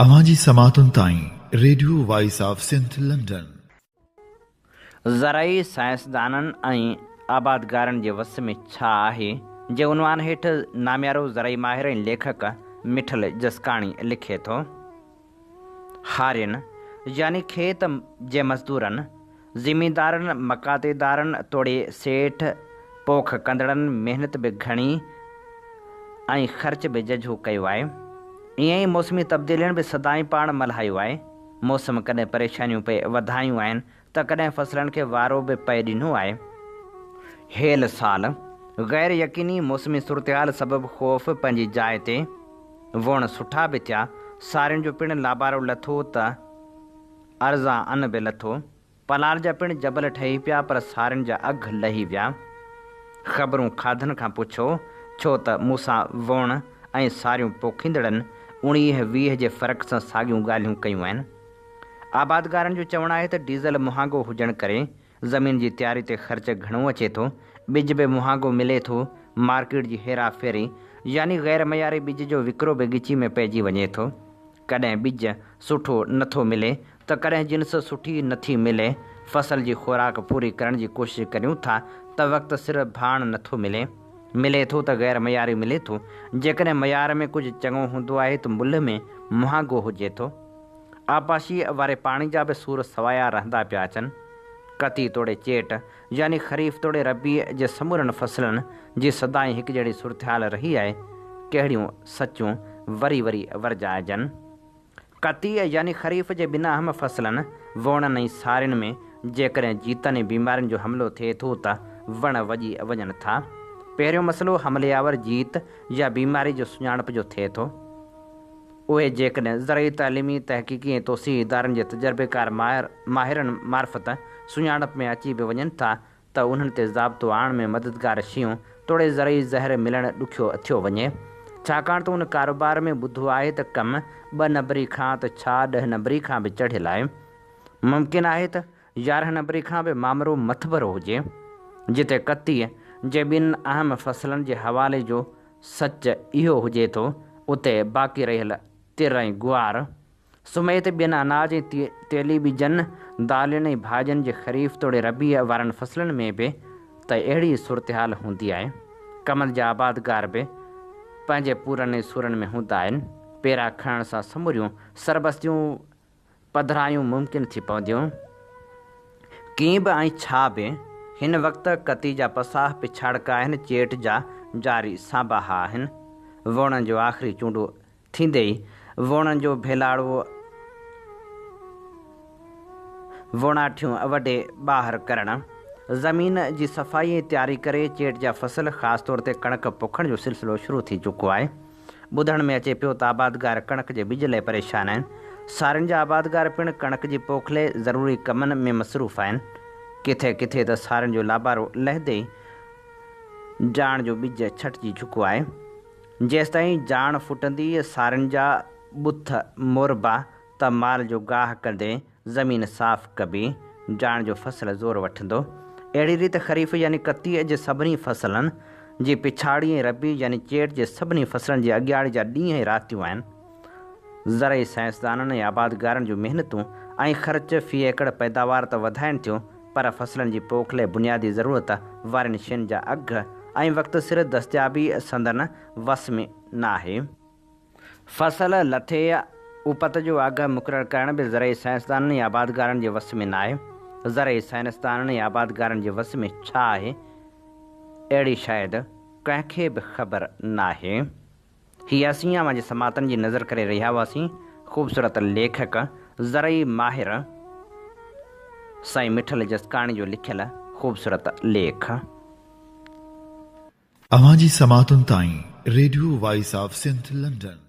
اوهان جي سماعتن تائين radio voice of Sindh London. زرعي سائنسدانن ۽ آبادگارن جي وس ۾ ڇا آهي؟ جي عنوان هيٺ ناميارو زرعي ماهر ۽ ليکڪ مٺل جسڪاڻي لکي ٿو. هارين يعني کيت جي مزدورن، زميندارن، مقاطعيدارن توڙي سيٺ پوک ڪندڙن محنت به گهڻي ۽ خرچ به ججهو ڪيو آهي. ائين ئي موسمي تبديلين به سدائين پاڻ ملهايو آهي. موسم ڪڏهن پريشانيون پئي وڌايون آهن ته ڪڏهن فصلن کي وارو به پئي ڏنو آهي. هيل سال غير يقيني موسمي صورتحال سبب خوف پنهنجي جاء تي، ووڻ سٺا به ٿيا، سارين جو پڻ لابارو لٿو ته ارزان ان به لٿو. پلال جا پڻ جبل ٺهي پيا پر سارين جا اگهه لهي ويا. خبرون کاڌن کان پڇو، ڇو ته مون سان ووڻ ۽ ساريون پوکيندڙن اڻيهه 20 جي فرق سان ساڳيون ڳالهيون ڪيون آهن. آبادگارن جو چوڻ آهي ته ڊيزل مهانگو هجڻ ڪري زمين جي تياري تي خرچ گهڻو اچي ٿو، ٻج به مهانگو ملي ٿو، مارڪيٽ جي هيرا ڦيري يعني غير معياري ٻج جو وڪرو به ڳچي ۾ پئجي وڃي ٿو. ڪڏهن ٻج سٺو نه ٿو ملي ته ڪڏهن جنس سٺي نه ٿي ملي، فصل جي خوراڪ پوري ڪرڻ جي ڪوشش ڪريون ٿا ته وقت سر ڀاڻ نه ٿو ملي، ملي ٿو ته غير معياري ملي ٿو، جيڪڏهن معيار ۾ ڪجهه چڱو هوندو آهي ته ملهه ۾ مهانگو هجي ٿو. آبپاشيء واري پاڻي جا به سور سوايا رهندا پيا اچن. ڪتي توڙي چيٽ يعني خريف توڙي ربيع جي سمورن فصلن جي سدائين هڪجهڙي صورتحال رهي آهي، ڪهڙيون سچون وري وري ورجائجن. ڪتيء يعني خريف جي ٻن اهم فصلن ووڻن ۽ سارين ۾ جيڪڏهن جيتن ۽ بيمارين جو حملو ٿئي ٿو ته وڻ وڄي وڃن ٿا. پهريون مسئلو حملي آور جيت يا بيماري جو سڃاڻپ جو ٿئي ٿو. اهي جيڪڏهن زرعي تعليمي، تحقيقي ۽ توسيعي ادارن جي تجربيڪار ماهرن معرفت سڃاڻپ ۾ اچي به وڃن ٿا ته انهن تي ضابطو آڻڻ ۾ مددگار شيون توڙي زرعي زهر ملڻ ڏکيو ٿيو وڃي. ڇاڪاڻ ته ان ڪاروبار ۾ ٻڌو آهي ته ڪم ٻه نمبري کان ته ڇا ڏهه نمبري کان به چڙهيل آهي. ممڪن آهي ته 11 نمبري کان به مامرو مٿڀرو هجي. جتي ڪتيء جي ٻن اهم فصلن جي حوالي جو سچ اهو هجي ٿو، اتي باقي رهيل تر ۽ گوار سميت ٻين اناج ۽ تيلي ٻجن، دالين ۽ ڀاڄين جي خريف توڙي ربيع وارن فصلن ۾ به ته اهڙي ئي صورتحال هوندي آهي. ڪمند جا آبادگار به پنهنجي پورن ۽ سورن ۾ هوندا آهن. پيرا کڻڻ سان سموريون سربستيون پڌرايون ممڪن ٿي پونديون. ڪيئن به ۽ ڇا به، هن وقت ڪتي جا پساهه پڇاڙڪا آهن، چيٽ جا جاري سانباها آهن. ووڻن جو آخري چونڊو ٿيندي ئي ووڻن جو ڀيلاڙو ووڻاٺيون وڍي ٻاهر ڪرڻ، زمين جي صفائي ۽ تياري ڪري چيٽ جا فصل خاص طور تي ڪڻڪ پوکڻ جو سلسلو شروع ٿي چڪو آهي. ٻڌڻ ۾ اچي پيو ته آبادگار ڪڻڪ جي ٻج لئه پريشان آهن. سارين جا آبادگار پڻ ڪڻڪ جي پوک لئه ضروري ڪمن ۾ مصروف آهن. ڪٿي ڪٿي ته سارين جو لابارو لهندي ئي جاڻ جو ٻج ڇٽجي چڪو آهي. جيستائين جاڻ ڦٽندي سارين جا ٻٿ موربا ته مال جو گاهه ڪندي زمين صاف ڪبي، جاڻ جو فصل زور وٺندو. اهڙي ريت خريف يعني ڪتيء جي سڀني فصلن جي پڇاڙي ۽ ربيع يعني چيٽ جي سڀني فصلن جي اڳياڙي جا ڏينهن ۽ راتيون آهن. زرعي سائنسدانن ۽ آبادگارن جون محنتون ۽ خرچ في ايڪڙ پيداوار ته وڌائين ٿيون پر فصلن جي پوک لئه بنيادي ضرورت وارين شين جا اگهه ۽ وقت سر دستيابي سندن وس ۾ ناهي. فصل لٿي يا اپت جو اگهه مقرر ڪرڻ به زرعي سائنسدانن ۽ آبادگارن جي وس ۾ ناهي. زرعي سائنسدانن ۽ آبادگارن جي وس ۾ ڇا آهي، اهڙي شايد ڪنهن کي به خبر ناهي. هي اسين اوهان جي سماعتن جي نظر ڪري رهيا هئاسين خوبصورت ليکڪ، زرعي ماهر سائين مٺل جسڪاڻي جو لکيل خوبصورت ليک. اوهان جي سماعتن تائين radio voice of Sindh London.